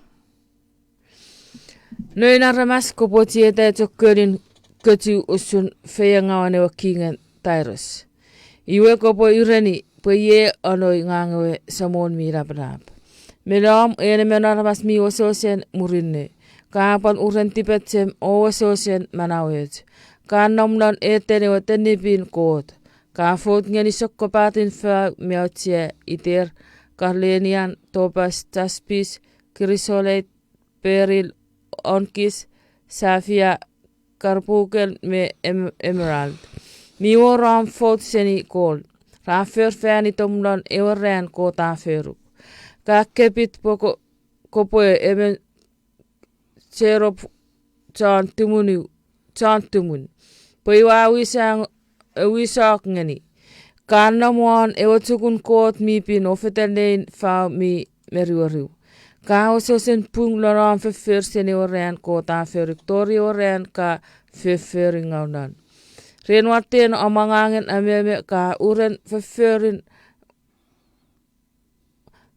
Noun aramas, kopwe chieta chokkenin kechiw usun feiengawen ewe kingen Tairos. Iwe kopwe ureni pwe iei anoi ngang ewe Samon mi Lapalap. Me nom en emon aramas mi wesewesen murinno. Ka pwan uren tipachem o wesewesen manauoch. Ka nom non eten ewe tennipin Kot. Ka fot ngeni sokkopaten fau mi auchea iter, carnelian, topaz, jaspis, chrysolite, beryl, onyx, sapphire, carbuncle me em-, emerald. Mi wor om fot seni kol. Ra for fan itom non ewe ran Kot a foruk. Ka kepit pwe ko-, kopwe emon cherub chon tumunu, chon tumun. Pwe iwe a wisang-, a wisok ngeni. Ka nom won ewe chukun Kot mi pin o fetan nein fau mi meriweriw. Ka wesewesen pung lon om foffor seni ewe ran Kot a foruk tori ewe ran ka fofforingaw non. Ren watten om angangen ameme ka uren fofforin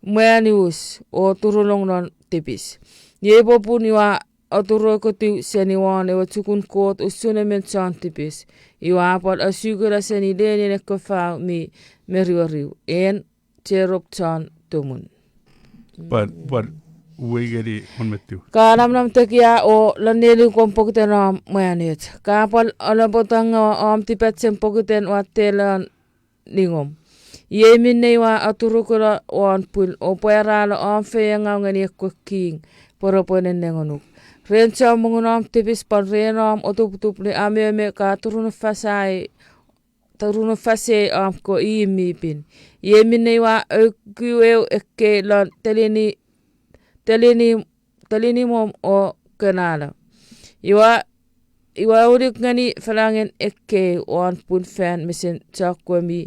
mwan ius o turunong non tipis. Iei popun iwe a aturukotiw seni won ewe chukun Kot usun emon chon tipis. Iwe a pwal asukula seni lenien ekkewe fau mi meriweriw, en cherub chon tumun. Pwan, pwan, wei ngeni won me tiw. Ka namnam tekia o lon nenikom pokiten om mwanech. Ka pwal anapotangaua om tipachem pokiten ua telon ningom. Iei minne ua aturukula won pwin o pwaralo om feiengau ngeni ekkewe king, pwe repwe nennengonuk. Ren chommong om tipis pwan ren om otuputup ne ameme ka turunufasei, turunufasei om kewe imw mi pin. Iei minne ua aukueu ekkei lon telini, telini, telinimom o kenalo. Iwa, iwa unik ngeni fanangen ekkei won pun fan mesen chokkewe mi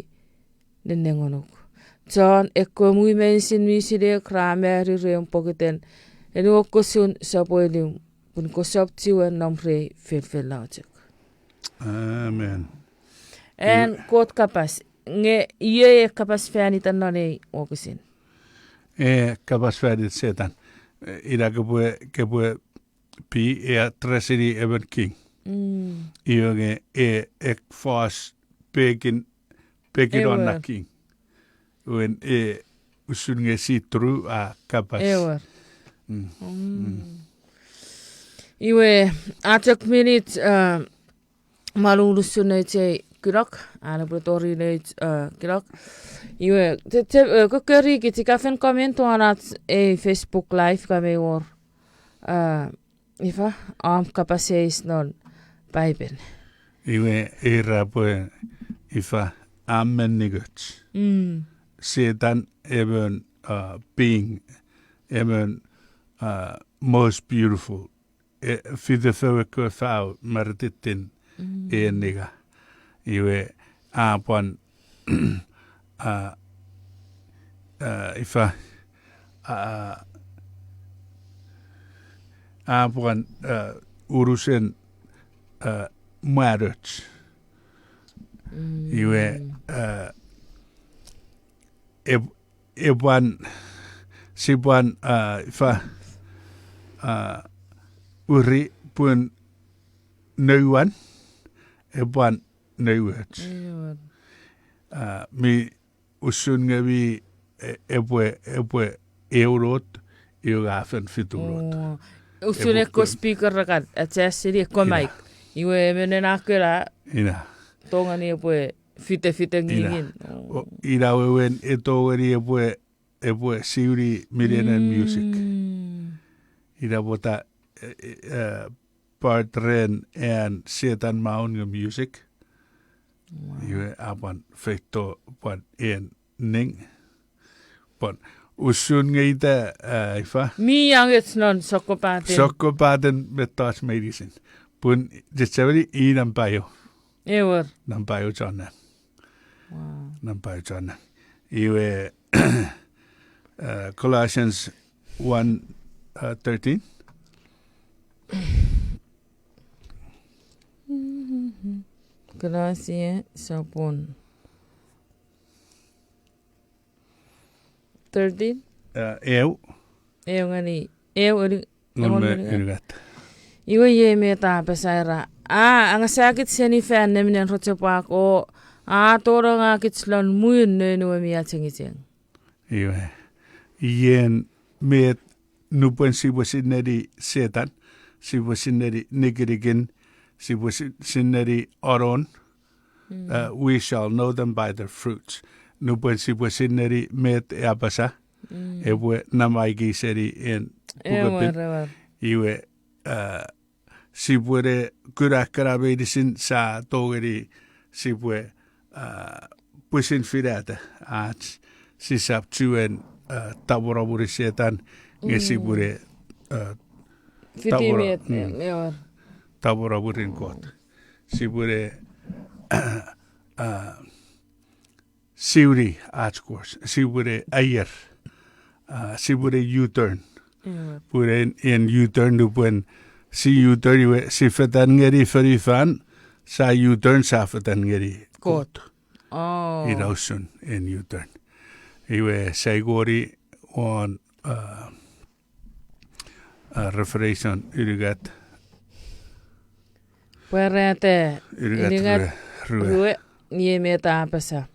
nennengonuk. Chon ekkewe mwi meinisin mi silek ra mari reom pokiten enuokusun sopwe elim, pun kosap chiwen nom rei felfelaochok. Amen. An Kot kapas, nge iei e kapas fan itan non ei wokisin. E kapas fan it Setan. E, ina kepwe, kepwe pi e addressini emon king. Mm. Iwe nge e ek fos pekin, pekin on na king. Wen e usun nge si tru a kapas. Ewer. Mm. Mm. Mm. Iwe, a chok minit, uh, malulusun neich ei kilok, a ne pwe tori neich, uh, kilok. Iwe, te, te, uh, kokkori kich ika fen comment won ach ei Facebook Live ka mei wor, uh, ifa, om kapas eis non Paipen. Iwe, era pwe ifa, a men ningoch. Mm. Setan emon, uh, being, emon, uh, most beautiful. E, fite fou ekkewe fau marititin e ninga. Iwe, a pwan, a, a, ifa, a, a pwan, a, unusen, a, mwanoch. Iwe, a, e, e pwan, si pwan, a, ifa, a, uri pun nouwan, e pwan nouwech. A, mi usun nge mi, e, epwe, epwe eunot, iwe a fen fitunot. O, usun ekkewe speaker rakan, achasini ekkewe mic. Iwe emon ena kena. Ina. Tongeni epwe fitefite ngingin. O, ina wewen e tongeni epwe, epwe siwini minenen music. Ina pwata, e, e, part ren an Setan maun nge music. Iwe a pwan feito pwan en ning. Pwan usun nge ita, a, ifa. Mi angoch non sokkopaten. Sokkopaten mettoch meinisin. Pun chechemeni i nampa eu. Ewer. Nampa eu chon nang. Nampa eu chon nang. Iwe, a, Colossians one, a, thirteen. Kolosia sopun thirteen? A, eu. Eu ngeni, eu ngeni, engon me unungat. Iwe iei met a apasa era. A, angasakich seni fan neminen rochopwak o a tonongakich lon mwun noun we mi achengicheng. Iwe, ien met nupwen sipwe sineni Setan, sipwe sineni nikinikin, sipwe si-, sineni anon, uh, we shall know them by their fruits. Nupwen sipwe sineni met e apasa, epwe namaiki seni en pukepin. Iwe, uh, sipwe ne kuna ekkana meinisin sa tongeni sipwe, a, pwisin finata ach sisap chuen, a, tapweno mwirin Setan nge sipwe ne, a, tapweno, mm, tapweno mwirin Kot. Sipwe ne, a, siwini ach course, sipwe ne aier, a, sipwe ne U-turn. Pun en, en U-turn nupwen si U-turn iwe si fetan ngeni fonufan, sa U-turn sa fetan ngeni Kot. Ina usun en U-turn. Iwe sa ikoni won, a, Ah, Revelation unungat. Pwarata unungat, unungat rue, rue. Rue, iei met a apasa.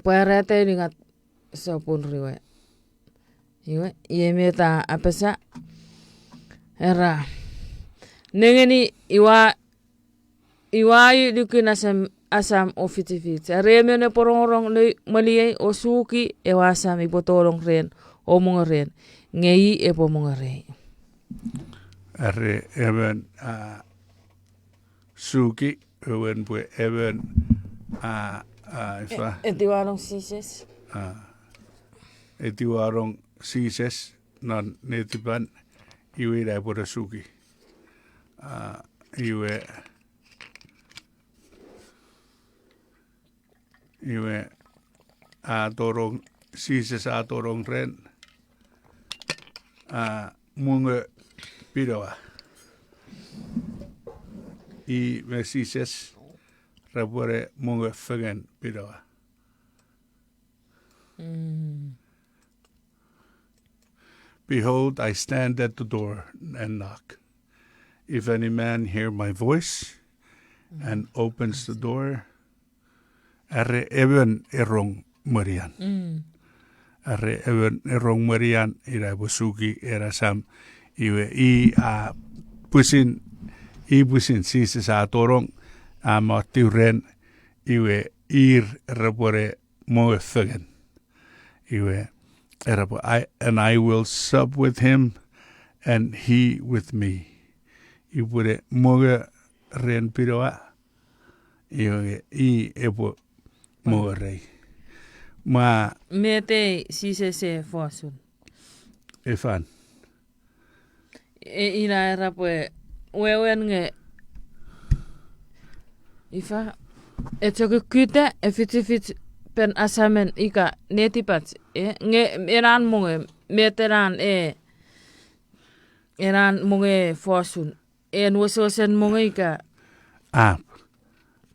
Pwarata unungat sopun rue. Iwe, iei met a apasa. Era, nengeni, iwa, iwa ua nukun asam, asam o fichifich. Are emon epwe rongorong ne mwaliei o suki ewe asam, ipwe tolong ren o mongo ren, nge i epwe mongo rei. Are emon a suki, ewen pwe emon a, a, ifa? E-, etiwanong Jises. A, etiwanong Jises non netipan, iwe ina epwe ne suki. A, iwe, iwe, a tonong, Jises a tonong ren, a mongo pinawa. I me Jises repwene mongo fengen pinawa. Mm. Behold, I stand at the door and knock. If any man hear my voice and opens the door, are emon e rong mwenian. Mm. Are emon e rong mwenian, ina epwe suki ena sam, iwe i a pwisin, i pwisin Jises a tonong, a mottiw ren, iwe ir repwene mongo fengen. Iwe, era pwe, I, and I will sup with him, and he with me. Ipwene mongo ren pinawa, iwe i epwe mongo rei. Ma, met ei Jises e fosun? Ifan. E, ina era pwe wewen nge ifa, e chok kutta, e fichifich pen asamen ika netipach, e, nge ena mongo, met ena, e, ena mongo fosun, en wesewesen mongo ika? Ap,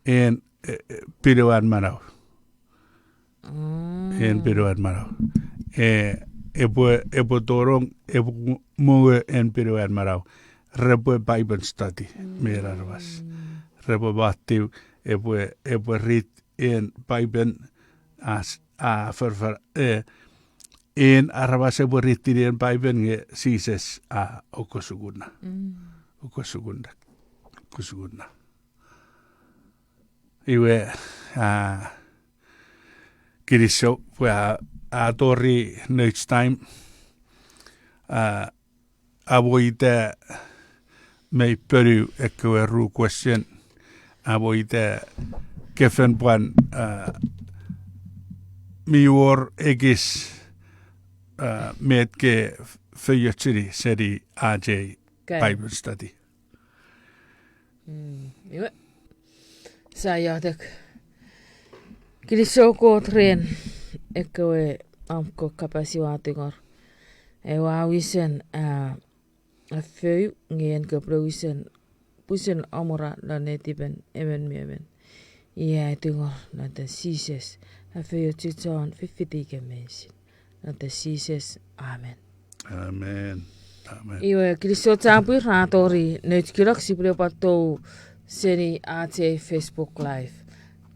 en, e, e, pinawan manau. Mm. En pinawan manau. E, epwe, epwe tonong, epwe mongo en pinawan manau. Repwe Bible study, mm, me aramas. Repwe mottiw, epwe, epwe rit en Bible, a, a, for, for, e, en aramas epwe ritini en Bible nge Jises a okosukuna. Mm. Okosukuna. Okosukuna. Iwe, a, kinisou pwe a, a tori next time, a, amo ita mei ponu ekkewe ru question, amo ita kefen pwan, a, mi wor ekis, a, met ke feiochuni seni ach ei Bible study. Mm, iwe. Sia iotek. Kinisou Kot ren ekkewe om ko kapas ua tingor. Ewe a wisen, a, a feu nge en kopwe wisen, pwisin amora non netipen emon me emon. Ia tingor non iten Jises. A feiochu chon fifiti ika meinisin. Non iten Jises, amen. Amen. Amen. Iwe, kinisou chapur, ra tori nouch kunok sipwene pwan tou seni ach ei Facebook Live.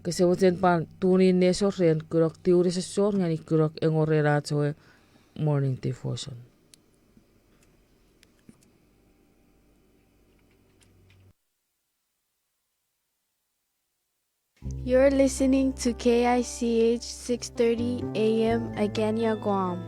Kese mochen pwan tune in nesor ren kunok tiwen sosor ngeni kunok engon ren ach ewe morning devotion. You're listening to K I C H six thirty A M Agana, Guam.